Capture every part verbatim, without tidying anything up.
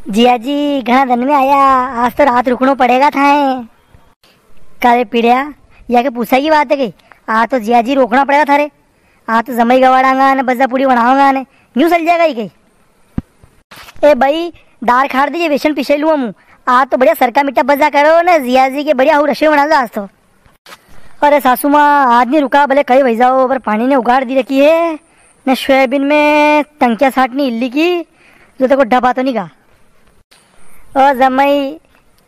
जिया जी, घणा दन में आया, आज तो रात रुकणो पड़ेगा थाए। का रे पीड़िया, या के पूछा की बात है कई? आज तो जिया जी रोकणा पड़ेगा थारे। आज तो जमाई गवाड़ांगा ने बज्जा पूड़ी बनावांगा ने, यूं चल जाएगा ही कई। ए भाई, दार खाड़ दीजे, बेसन पिसे लूं हूं। आज तो बढ़िया सरका मीठा बज्जा करो ने, जिया जी के बढ़िया हूं रसोई बना दो आज तो। अरे सासू माँ, आज नी रुका, भले कई वई जाओ, पर पाणी ने उगाड़ दी रखी है, ने सोयाबीन में टंकिया साटनी इल्ली की, जो तेको ढबा तो नी गा। ओ जमाई,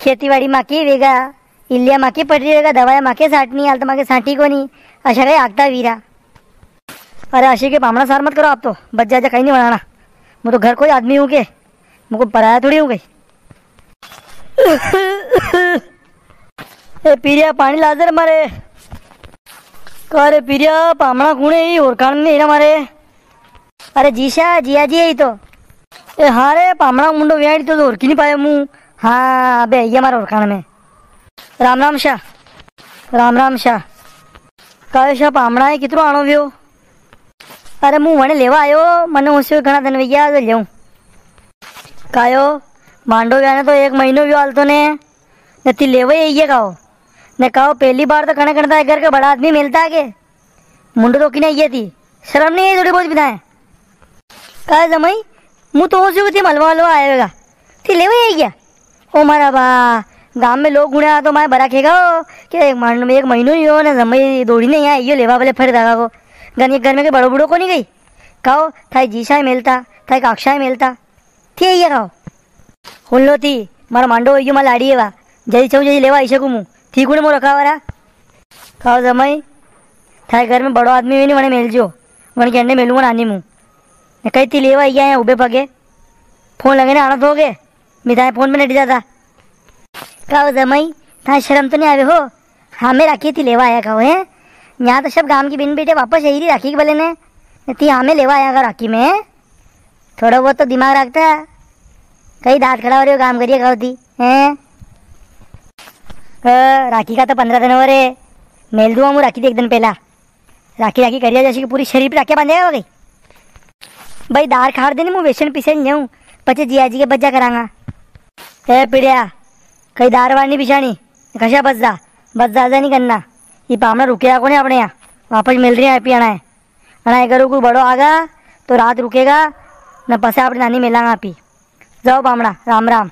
खेती बाड़ी माके वेगा, इल्लिया माके पड़ रही वेगा, दवाया माके साटनी, हाल तो माके साटी कोनी, अशा कई आगता वीरा। अरे अशी के पामणा सार मत करो आप तो, बज्जा जा कई नी बनाना, मूं तो घर को ही आदमी हूं के, मूं को पराया थोड़ी हूं कई। ए पीरिया, पाणी लाजर मारे। का रे पीरिया, पामणा कुणे ही ओरखाण में नी मारे। अरे जीशा, जिया जी है ही तो। ए हाँ रे, पामणा मुंडो व्याड़ी तो ओरखी नी पायो मूं। हाँ, अबे ये मारे ओरखाण में। राम राम शा। राम राम शा। कायो शा, पामणा है, कितरो आणो व्यो? अरे मूं वणे लेवा आयो, मने उसे घणा दन वैया, आज लेऊं। कायो, मांडो व्या ने तो एक महीनो व्यो हाल तो ने, ने थी लेवा ही आई गया काओ। ने काओ, पहली बार तो कणे कणे घर के बड़ा आदमी मिलता है के? मुंडो रोकी ने आई थी, शर्म नी आई थोड़ी बहुत भी थाए? कायो जमाई, मूं तो उसे थी मलवा लो आएगा, थी लेवा ही आई गया। ओ मारा बा, गाम में लोग गुणा तो माए बरा खेगा हो, के एक महीनो, एक महीनो ही हो ना, जमाई दौड़ी ने यहाँ यो लेवा वाले फर दागा को। घर, घर में के बड़ो बूढ़ो कोनी गई। काओ, थाई जीशा ही मिलता, थाई काकशा ही मिलता। थी ये काओ। हुन लो थी, मारो मांडो होई गयो, मां लाड़ी है वा। जदी चाहूं जदी लेवा आई सकूं मूं। थी कुण मो रखा वाला? काओ जमाई, थाई घर में बड़ो आदमी हुई नी, वणे मेल जो। वणे के अंडे मेलूंगा नानी मूं। ने कई थी लेवा आई गया है उबे पगे। फोन लगे ने आना तो हो गए। मी थाए फोन में नटी जाता। काओ जमाई, थाए शर्म तो नी आवे हो? हाँ, मैं राखी थी लेवा आया काओ है। यहाँ तो सब गांव की बिन बेटे वापस आई रही राखी के बले ने। ने थी हाँ, मैं लेवा आया का राखी में। थोड़ा बहुत तो दिमाग रखता। कई दांत खड़ा हो रहे हो, काम करिए काओ थी, हैं? अ, राखी का तो पन्द्रह दन हो रहे। मेल दूंगा मूं राखी थी एक दन पहला। राखी राखी करिया जैसे कि पूरी शरीर पे राखिया बांधेगा भाई। भाई दार खाड़ देनी, मूं बेसन पीसे नी जाऊं, पचे जिया जी के बज्जा करांगा। ए पिड़िया, कई दार वार नी पिसानी, कशा बज्जा, बज्जा जा नी करना। ये पामणा रुकेगा कोनी अपने यहाँ, वापस मिल रही है पियाना है। अणा अगर कोई बड़ो आगा, तो रात रुकेगा, न पसे आपणी नानी मेलांगा आपी। जाओ पामणा, राम राम।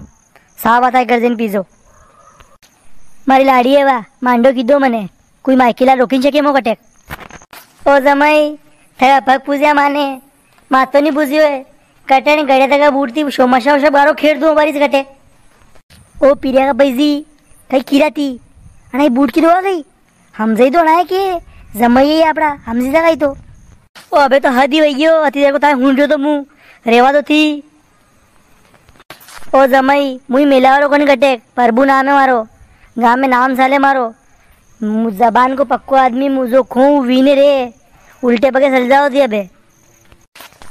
साहब आता है गर्जन पीजो। मारी लाड़ी है वा, मांडो कीधो मने, कोई माइकेला रोकी नी सके मो कटेक। ओ जमाई, थारा पग पूज्या माने, मातो नी पूज्यो है। कटे ने गड़े तक बूट थी शोमाशा सब गारो खेड़ दूं बारिश कटे। ओ पीरिया का भाई जी, कई कीरा थी, अणा ये बूट की दो आ गई। हमजई दो ना है के जमाई है आपड़ा, हमजी जा गई तो। ओ अबे तो हद ही वई गयो, अति देर को ताए हुन रह्यो तो मूं, रेवा दो थी। ओ जमाई, मुई मेलावारो कोनी कटे, प्रभु नाम है मारो, गाम में नाम साले मारो। मु-, जबान को पक्को आदमी, मुझो खूं वीने रे, उल्टे पगे सल जाओ थी अबे।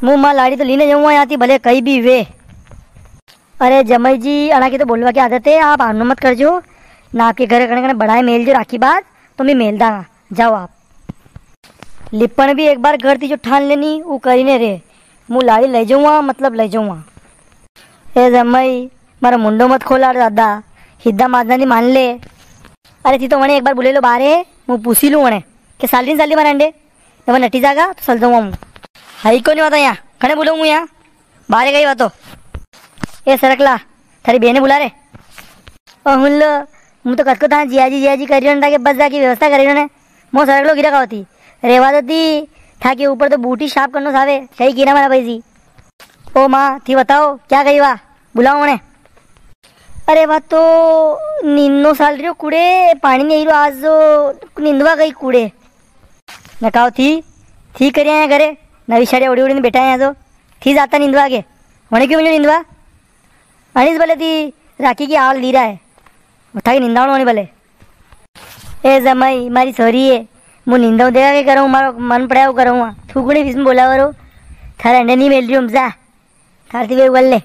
मूं मां लाड़ी तो लीने जाऊंगा यहाँ थी, भले कई भी वे। अरे जमाई जी, अणा की तो बोलवा की आदत है, आप आनो मत करजो। ना आपके घर कणे कणे बड़ा है मेल जो राखी बाद, तो मैं मेल दांगा, जाओ आप। लिपण भी एक बार घर थी जो ठान लेनी, वो करी ने रे। मूं लाड़ी ले जाऊंगा, मतलब ले जाऊंगा। ए जमाई, मारो मुंडो मत खोलाड़ दादा, हिद्दा माजना नी मान ले। अरे थी तो वणे एक बार बुले लो बारे, मूं पूछी लूं वणे, के साली नी साली मारे अंडे, ने वो नटी जागा, तो सल जाऊंगा मूं। हाई कोनी वाता यहाँ, कणे बुलाऊं यहाँ? बारे गई वा तो। ए सरकला, थारी बेने बुला रे। ओ हुन लो, मूं तो कतको था जियाजी जियाजी करी रह्यो ने, ताके बज्जा की व्यवस्था करी रह्यो ने। मो सरकलो गिरा खावती। रेवा दो थी, थाके ऊपर तो बूटी साफ करनो सावे। सही की ना मारा भाई जी। ओ माँ, थी बताओ, क्या कही वा? बुलाओ उन्हें। अरे वा तो नींदनो साल रियो कुड़े, पाणी नी आई रियो आज जो नींदवा गई कुड़े। नकाओ थी, थी करिया है घरे, नवी साड़ी ओढ़ी ओढ़ी ने बैठा है तो। थी जाता नींदवा के, वणे क्यों मिलो नींदवा? अणीस भले थी राखी की आल ली रहा है, वो थाकी निंदावण होनी भले। ए जमाई, मारी सोरी है, मु निंदाऊ देगा के करूँ, मारो मन पड़ा वो करूँ। थू कुणी बीच में बोला वारो, थारे अंडे नी मेल रियो, जा, थारे थी वे उगल ले।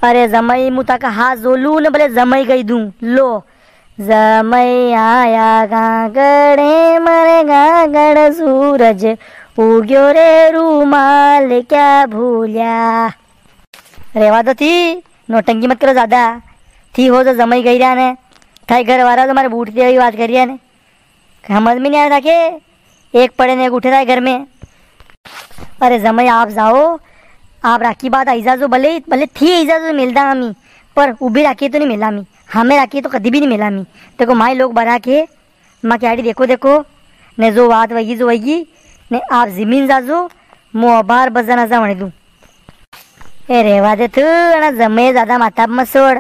अरे जमाई, मु ताका हाथ जोलू ने भले जमाई कही दूं, लो। जमाई आया गागड़े, मारे गागड़ सूरज उग्यो रे, रूमाल क्या भूल्या। रेवा दो थी, नौटंकी मत करो ज्यादा। थी हो तो जमाई कई रिया ने, थाई घर वाला तो मारे बूट देवा की बात करी रिया ने। समझ में नी आवे थाके, एक पड़े ने एक उठे था घर में। अरे जमाई आप जाओ, आप राखी बाद आई जाजो, भले, भले थी आई जाजो, मेल दां हमी, पर उभी राखी तो नी मेलां हमी, हमें राखी तो कदी भी नी मेलां हमी। देखो माई लोग बरा के, मां के आड़ी देखो, देखो, ने जो बात वई गी, जो वई गी, ने आप जिमी ने जाजो, मूं अबार बजा ना जा वणे दूं। ए रेवा दे तू, अणा जमाई ज्यादा माथा पे मत सोड़,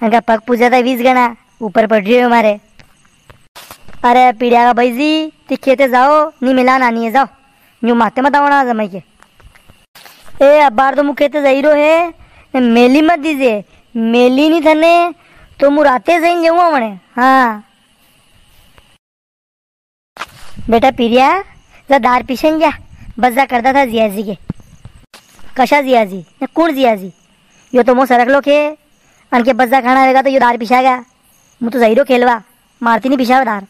अणका पग पूजा था वीस गणा ऊपर पड़ रियो है मारे। अरे पीड़िया का भाई जी, ती खेते जाओ, नी मेलां नानी है, जाओ। यूं माथे मत आवणा जमाई के। ए, अबार तो मूं खेते जाई रो है, ने मेली मत दीजे, मेली नी थने, तो मूं राते जाई ने लेऊं वणे। हाँ। बेटा पीरिया, जा दार पीसे ने जा, बजा करदा था जियाजी के। कशा जियाजी? ने कुण जियाजी? यो तो मो सरकलो के, अणके बजा खाणा वेगा तो यो दार पिसागा। मूं तो जाई रो खेलवा, मारती नी पिसावे दार।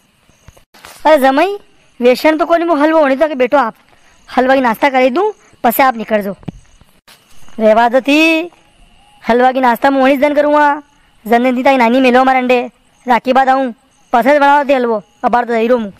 अरे जमाई, वेसण तो कोनी, मूं हलवो वणी दो के बेठो आप। हलवा की नाश्ता करी दूं, पसे आप निकल जो। रेवा दो थी, हलवा की नाश्ता मूं वणी दन करूंगा। जने दी ताई नानी मेलो मारे अंडे, राखी बाद आऊं, पसे ज बनावा थी हलवो, अबार तो जाई रो मूं।